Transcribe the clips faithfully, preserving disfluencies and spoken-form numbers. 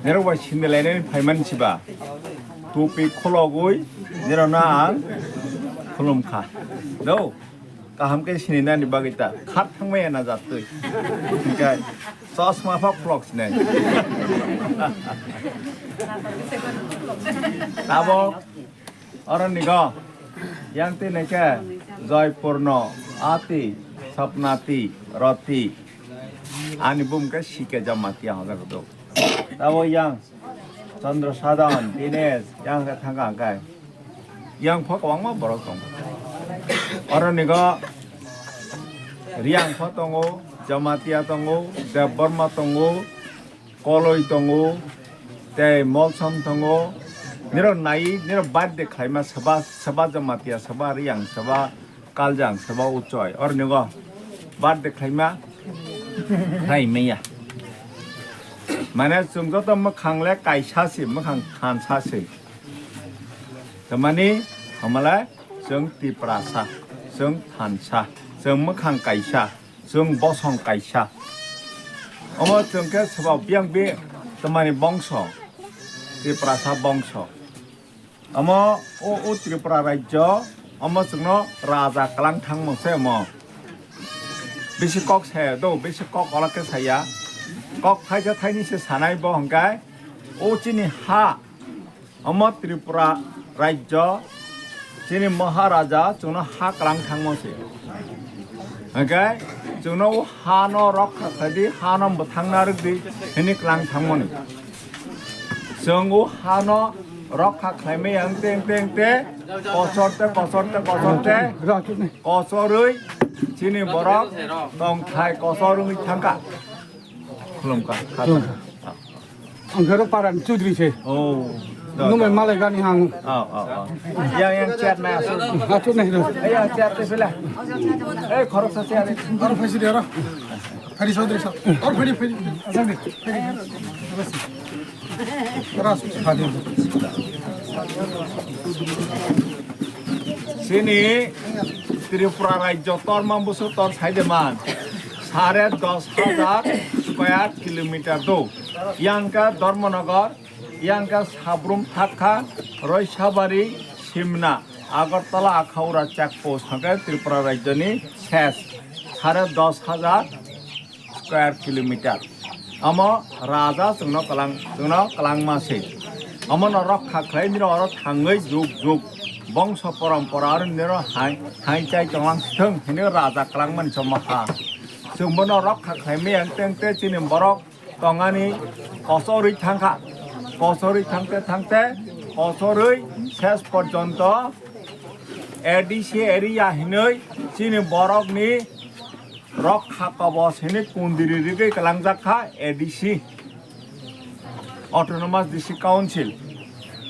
Nirok bai sindilai nani phaimani siba. Tupi khulogwi nirokno ang khulumkha. Do, kaham khe sininani bagwi ta khat thangmaya na jatwi. Hinkhe chosma pha khulok sinai. Tabok Oroni go, yang twi naikhe Joypurno, Ati, Sapnati, Roti. Ani bumung khe Sike Jamatia hojak do. Tabo yang Chandra Sadhan, Dinesh, yang khe thangka hwnkhe. Yang pho kwbangma borok tongo. Oroni go Riang pho tongo, Jamatia tongo, Debbarma tongo, Koloi tongo, tei Molsom tongo. Nirok nai, nirok birthday khlaima soba, soba Jamatia, soba Riang, soba Kaljang, soba Uchoi. Oroni go birthday khlaima, khlai maya. Mane chwng joto mwkhang le kaisa se, mwkhang thansa se. Tamani hamale chwng Tiprasa, chwng thansa, chwng mwkhang kaisa. Chwng bosong kaisa. Omo chwng khe swbak biyang bi twmani bongso, Tiprasa bongso. Omo o, o Tripura rajyo, omo chwngno raja kwlang thangmung se omo. Bisi kok saya do, bisi kok ola khe saya. Kok thaisa thaini se sanai bo hwnkhe o chini ha. Omo Tripura rajyo chini Maharaja chwngno ha kwlang thangmo se. Hwnkhe chwngno o hano rokha khlai di, hano bwthangna rwk di hwnwi kwlang thangmoni. Chwng o hano rokha khlaimaya wngte wngte wngte kochorte kochorte kochorte kochorwi chini borok tongthai kochor wngwi thangkha. Khulumkha. Khulumkha. Ang khe ro paran Chaudhary se. Oh. Numai malai gani hang. Oh, oh, oh. Yang, yang chair na asuk. Asuk nai ro. Eh, yang chair te pila. Eh, khorok sa chair. Aro phaisi de aro. Phari Chaudhary sa. Aro phari, phari. Asuk de. Phari. Ras phari. Chini Tripura rajyo torma busu tor saideman sare dos hajar square kilometer do. Yang khe Dharmanagar, yang khe Sabrum Thakha, Roisabari, Simna, Agartala, Akhaura check post hwnkhe Tripura rajyoni ses sare dos hajar square kilometer. Omo raja chwngno kwlang, chwngno kwlangma se. Omono rokha khlai nini oro thangwi jug jug bongso porompora oro nini oro hai, hai chai tonglang sithwng hwnwi raja kwlangmani chomo ha. Chwng bono rokha khlai maya wngte wngte chini borok tongani kochorwi thangkha. Kochorwi thangte thangte kochorwi ses porjonto A D C area hinwi chini borokni Rokha Kabos hwnwi kundiri rigwi kwlangjak kha A D C, Autonomous District Council,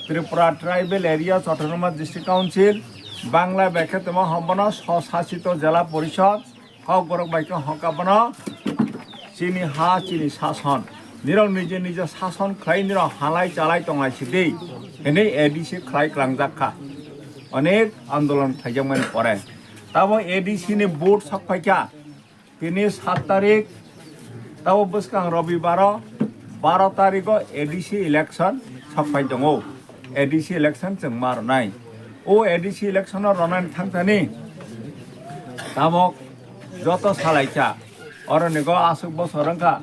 Tripura Tribal Areas Autonomous District Council, Bangla bai khe tongma hwnba no Swsasito Jela Porishod, Kokborok bai khe hwnka bono chini ha, chini sason, nirok nije nije sason khlai nirok halai chalai tonglai sidi hwnwi A D C khlai kwlangjak kha, onek andolon khaijakmani pore. Tamo A D C ni vote sok phaikha, tini sat tarik, tamo bwskang Robibaro baro tariko A D C election sok phai tongo. A D C election chwng ma rwnai. O A D C election o rwnani thangthani tamo joto salaikha, oroni go aswk bosor wngkha,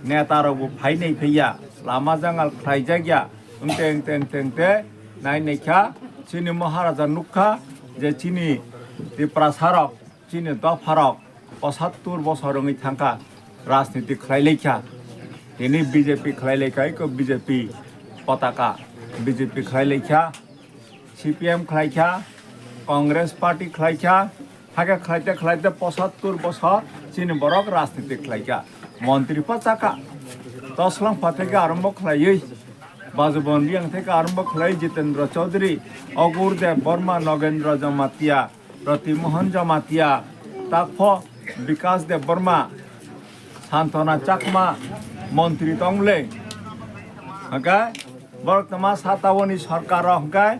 neta rok bo phai nai phaiya, lama jangal khlaijakya, wngte wngte wngte wngte nai naikha, chini Maharaja nukha je chini Tiprasa rok, chini dopha rok posattur bosor wngwi thangkha, rajniti khlai laikha, tini B J P khlai laikha, eko B J P potaka, B J P khlai laikha, C P M khlaikha, Congress party khlaikha, hakhe khlaite khlaite posattur bosor chini borok rajniti khlaikha. Montri pha chakha, Toslang pha theke arombo khlaiwi, Bajubon Riang theke arombo khlai Jitendra Chaudhary, Ogur Dev Barma, Nogendra Jamatia, Roti Mohan Jamatia, takpho Bikas Dev Barma, Santona Chakma, montri tongle. Hake borok tama satawoni sorkar o hake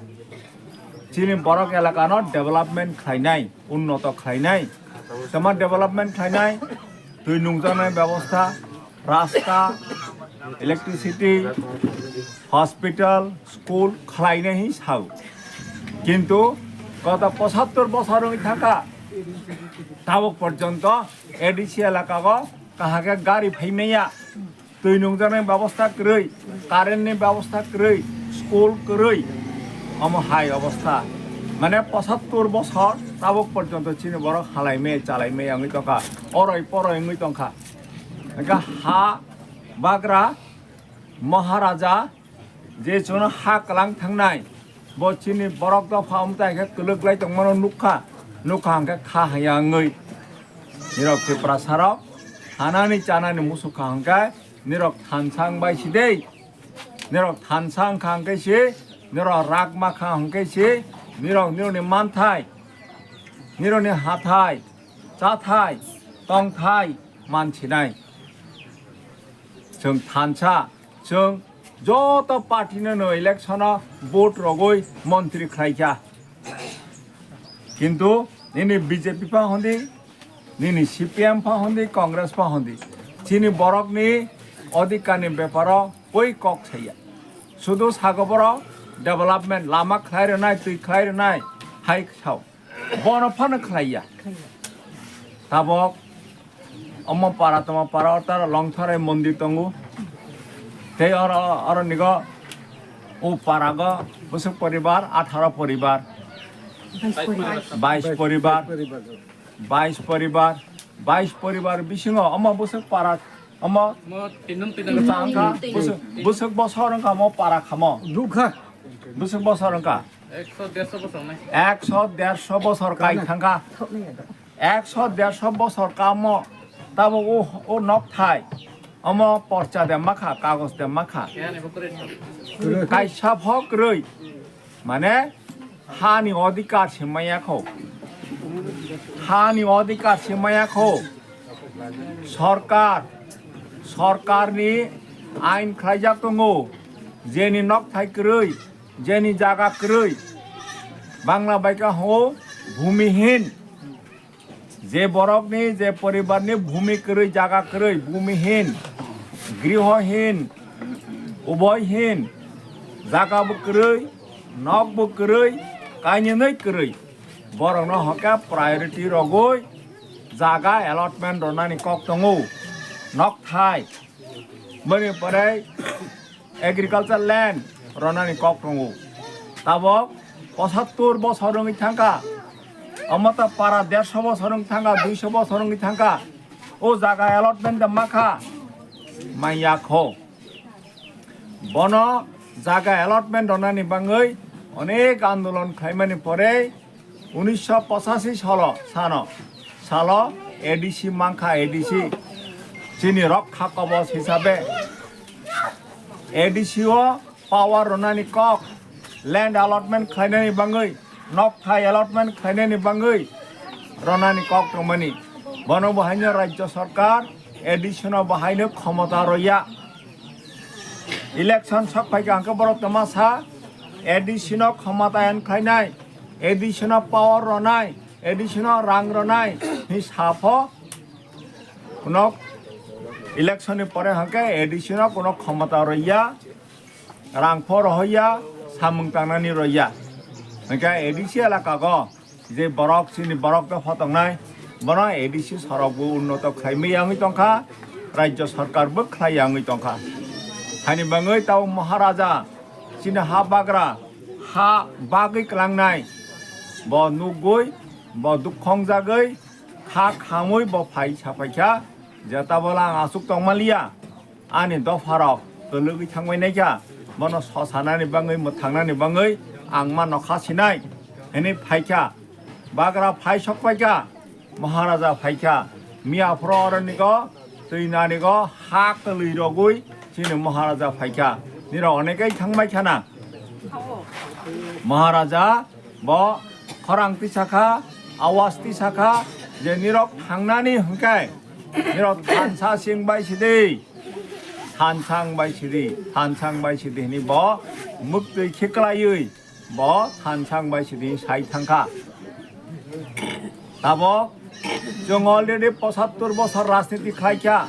chini borok elaka no development khlainai, unnoto khlainai. Tama development khlainai, twi nungjaknai bebosta, rasta, electricity, hospital, school khlainai hi sao. Kintu kota pochattor bosor wngwi thangkha, tabok porjonto A D C elakago kahage gari phaimaya, twi nungjaknai bebosta kwrwi, current ni bebosta kwrwi, school kwrwi, omo hai obostha. Mane pochattor bosor tabok porjonto chini borok halaimaya chalaimaya wngwi tongkha, oroi poroi wngwi tongkha. Hingkhe ha bagra Maharaja je chwngno ha kwlang thangnai, bo chini borok dopha wngtai khe kwlwk lai tongmano nukha, nukha hwnkhe kha haya wngwi. Nirok Tiprasarok hanani chanani musukha hwnkhe nirok thansa wngbai si dei. Nirok thansa wngkha hwnkhe si, nirok rak makha hwnkhe si, nirok nirokni manthai, nirokni hathai, chathai, tongthai mansinai. Chwng thansa, chwng joto party no no election o vote rogwi montri khlaikha. Kintu nini B J P pha hondi, nini C P M pha hondi, Congress pha hondi, chini borokni odhikar ni beparo koi kok saya. Sudu sago borok development, lama khlai rwnai, twi khlai rwnai, hai sao. Bono phano khlaiya. Tabok omo para tongma para o tara Longtharai mondir tongo. Tei oro, oro nigo o parago bwswk poribar, atharo poribar, bais poribar, bais poribar, bais poribar bisingo omo bwswk para, omo Mo tinum tinum. Bwswk, bwswk bosor wngkha omo para khamo. Nukha. Bwswk bosor wngkha. Ekso derso bosor nai. Ekso derso bosor kai thangkha. Ekso derso bosor kamo tabo o, o nok thai. Omo porcha de makha, kagos de makha. Kaisa pho kwrwi. Mane hani odhikar se maya kho. Hani odhikar se maya kho. Sorkar, sorkarni ain khlaijak tongo. Jeni nok thai kwrwi, jeni jaga kwrwi. Bangla bai kha ho bhumihin. Je borokni, je poribarni bhumi kwrwi, jaga kwrwi, bhumihin, grihohin, uboihin, jaga bo kwrwi, nok bo kwrwi, kaininwi kwrwi. Borokno hokhe priority rogwi jaga allotment rwnani kok tongo. Nok thai. Bini pore agriculture land ronani kok tongo. Tabok pochattor bosor wngwi thangkha. Omo ta para derso bosor wngwi thangkha, duiso bosor wngwi thangkha. O jaga allotment da makha. Manya kho. Bono jaga allotment ronani bangwi onek andolon khlaimani pore unisho pochashi salo sano, salo A D C mankha, A D C chini rokha kobos hisabe A D C o power ronani kok, land allotment khlainani bangwi, nok thai allotment khlainani bangwi ronani kok tongmani. Bono bo haino rajya sarkar A D C no bo haino khomota roya. Election sok phaikha hwnkhe borok tongma sa A D C no khomota en khlainai, A D C no power ronai, A D C no rang ronai hi sapho kunok election ni pore hwnkhe A D C no kuno khomota roya, rang pho rohoya, samung tangnani roya. Hwnkhe A D C elaka go je borok chini borok dopha tongnai, bono A D C sorok bo unnoto khlai maya wngwi tongkha, rajya sarkar bo khlai ya wngwi tongkha. Haini bangwi tabo Maharaja chini ha bagra, ha bagwi klangnai, bo nukgwi, bo dukkhong jagwi, kha khamwi bo phai saphaikha, je tabo lang aswk tongmaliya. Ani dopharok kwlwgwi thangbai naikha, bono sosanani bangwi, mwthangnani bangwi ang ma nokha sinai, hwnwi phaikha. Bagra phai sok paikha, Maharaja phaikha. Miya phuru oronigo, twi nanigo, ha kwlwi rogwi chini Maharaja phaikha. Nirok onekai thangbai khana. Maharaja bo khorang tisakha, awas tisakha, je nirok thangnani hwnkhe nirok thansa sing bai sidi. Thansang bai sidi, thansang bai sidi hwnwi bo muktwi khiklaiwi bo thansang bai sidi sai thangkha. Tabok chwng already pochattor bosor rajniti khlaikha.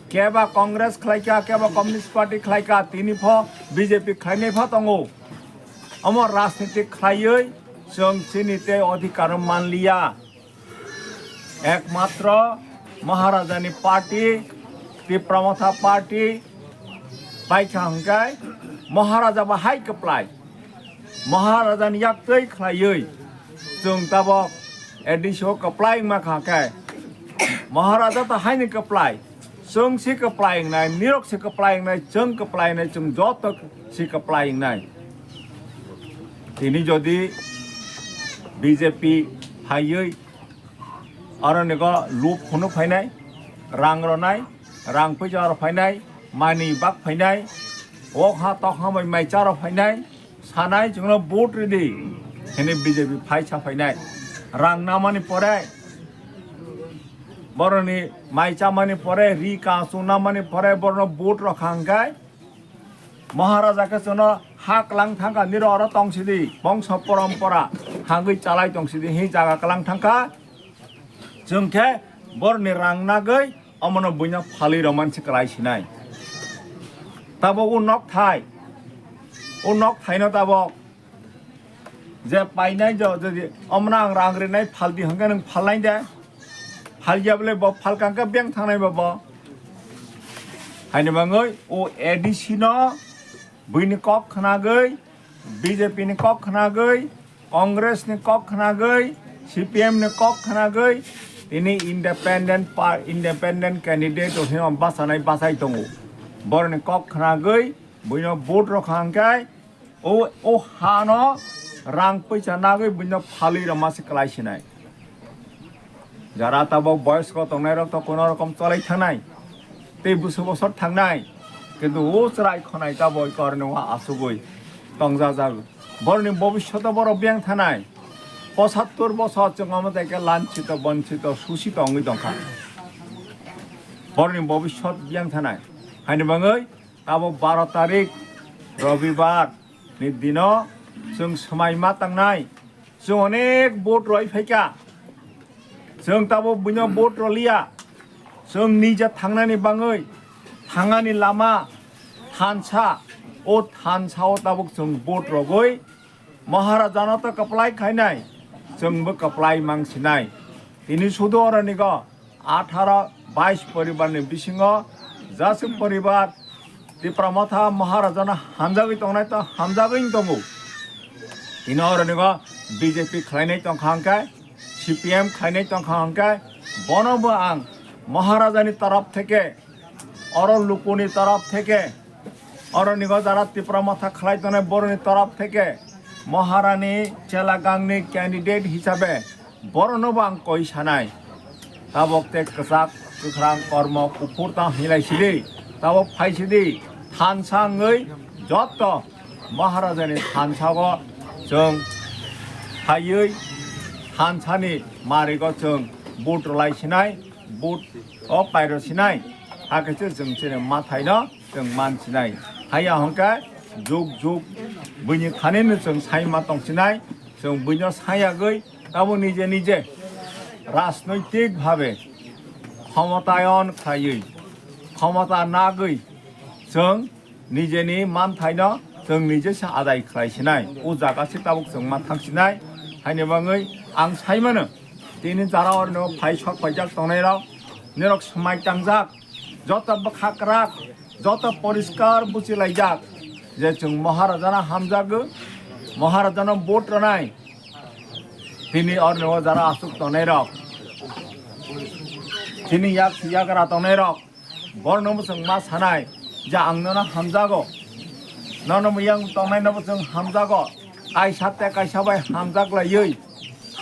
Keba Congress khlaikha, keba Communist Party khlaikha, tini pho B J P khlainai pho tongo. Omo rajniti khlaiwi chwng chini tei odhikar manliya. Ekmatro Maharajani party, Tipra Motha party paikha hwnkhe Maharaja bo hai kwplai. Maharajani yak twi khlaiwi chwng tabok A D C o kwplai wngma kha khe, Maharaja to haini kwplai, chwng si kwplai wngnai, nirok si kwplai wngnai, chwng kwplai wngnai, chwng joto si kwplai wngnai. Tini jodi B J P phaiwi aro nigo lub phunuk phainai, rang ronai, rang puisa rok phainai, mani bak phainai, wok ha tok ha bai mai cha rok phainai, sanai chwngno vote ridi hwnwi B J P phai sa phainai. Rang namani pore, boroni mai chamani pore, ri kasu namani pore, borno vote rok kha hwnkhe Maharaja khe chwngno ha kwlang thangkha, niro oro tongsidi, bongso porompora hangwi chalai tongsidi, hi jaga kwlang thangkha. Chwng khe borni rang nagwi omono buino phalwi rwmani se kwlai sinai. Tabok o nok thai, o nok thaino tabok je painai jo, jodi omono ang rang rinai phaldi hwnkhe nwng phalnai de, phalya bole bo phalkang khe beng thangnai bo bo. Haini bangwi o A D C no buini kok khnagwi, B J P ni kok khnagwi, Congress ni kok khnagwi, C P M ni kok khnagwi, tini independent pa-, independent candidate o hino bachanai bachai tongo. Boroni kok khnagwi buino vote rok hangkhe o, o hano rang puisa nagwi buino phalwi rwma se kwlai sinai. Jara tabok boyosko tongnai rok to kono rokom cholai thangnai, tei busu bosor thangnai, kintu o chwrai khonai tabok korno asugwi tongjajak. Boroni bobisyoto borok beng thanai. Pochattor bosor chwng omo tai khe lanchito, bonchito, susito wngwi tongkha. Boroni bobisyot beng thanai. Haini bangwi tabok baro tarik Robibar ni dino chwng swmai ma tangnai. Chwng onek vote roi phaikha. Chwng tabok buino vote roliya. Chwng nija thangnani bangwi thangani lama thansa, o thansa o tabok chwng vote rogwi Maharajano to kwplai khainai, chwngbo kwplai mang sinai. Tini sudu oronigo atharo bais poribar ni bisingo jaswk poribar Tipra Motha Maharajano hamjagwi tongnai to hamjagwi tongo. Tini oronigo B J P khlainai tongkha hwnkhe, C P M khlainai tongkha hwnkhe, bono bo ang Maharajani taraf theke, oro lukuni taraf theke, oronigo jara Tipra Motha khlai tongnai boroni taraf theke, Maharani chela gangni candidate hisabe borono bo ang koi sanai. Tabok te kwchak kwkhrang kormo kuphur ta hinlai sidi, tabok phai sidi, thansa wngwi joto Maharajani thansago chwng phaiwi thansani marigo chwng vote rwlai sinai, vote o pairo sinai, hakhe se chwng chini mathaino chwng man sinai. Haiya hwnkhe jug jug buini thani no chwng sai ma tong sinai, chwng buino sai yagwi tamo nije nije rajnoitik bhabe khomotayon khlaiwi, khomota nagwi chwng nijeni manthaino chwng nije se adai khlai sinai. O jaga se tabuk chwng ma thang sinai. Haini bangwi ang sai mano, tini jara orno phai sok paijak tongnai rok, norok swmai tangjak, joto bwkha kwrak, joto poriskar buchi laijak je chwng Maharajano hamjago, Maharajano vote rwnai. Tini orni o jara aswk tongnai rok, tini yak yagra tongnai rok, borno bo chwng ma sanai je ang nono hamjago, nono bo yang tongnai no bo chwng hamjago, kaisa te kaisa bai hamjak laiwi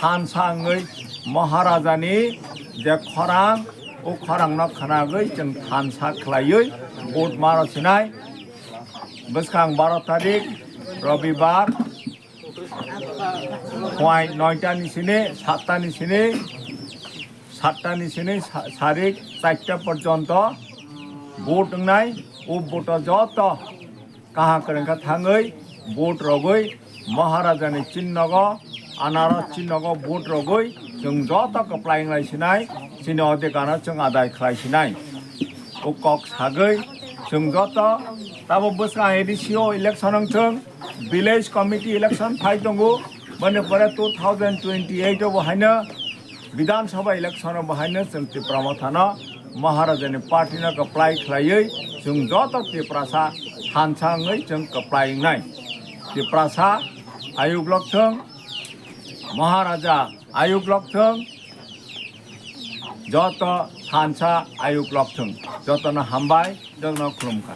thansa wngwi Maharajani je khorang, o khorangno khnagwi chwng thansa khlaiwi vote ma rw sinai. Bwskang baro tarik Robibar, phuai noita ni sini, satta ni sini, satta ni sini sa-, sarik charta porjonto vote wngnai. O vote o joto kaha kwrwng kha thangwi vote rogwi Maharajani chinnogo, anaros chinnogo vote rogwi chwng joto kwplai wnglai sinai, chini odhikar no chwng adai khlai sinai. o kok sagwi chwng joto tabo bwskang A D C o election wng thwng, village committee election phai tongo, boni pore two thousand twenty-eight o bo haino Bidhan Sabha election o bo haino chwng Tipra Mothano Maharajani party no kwplai khlaiwi chwng joto Tiprasa thansa wngwi chwng kwplai wngnai. Tiprasa ayuk lok thwng, Maharaja ayuk lok thwng, joto thansa ayuk lok thwng, jotono hambai, jotono khulumkha.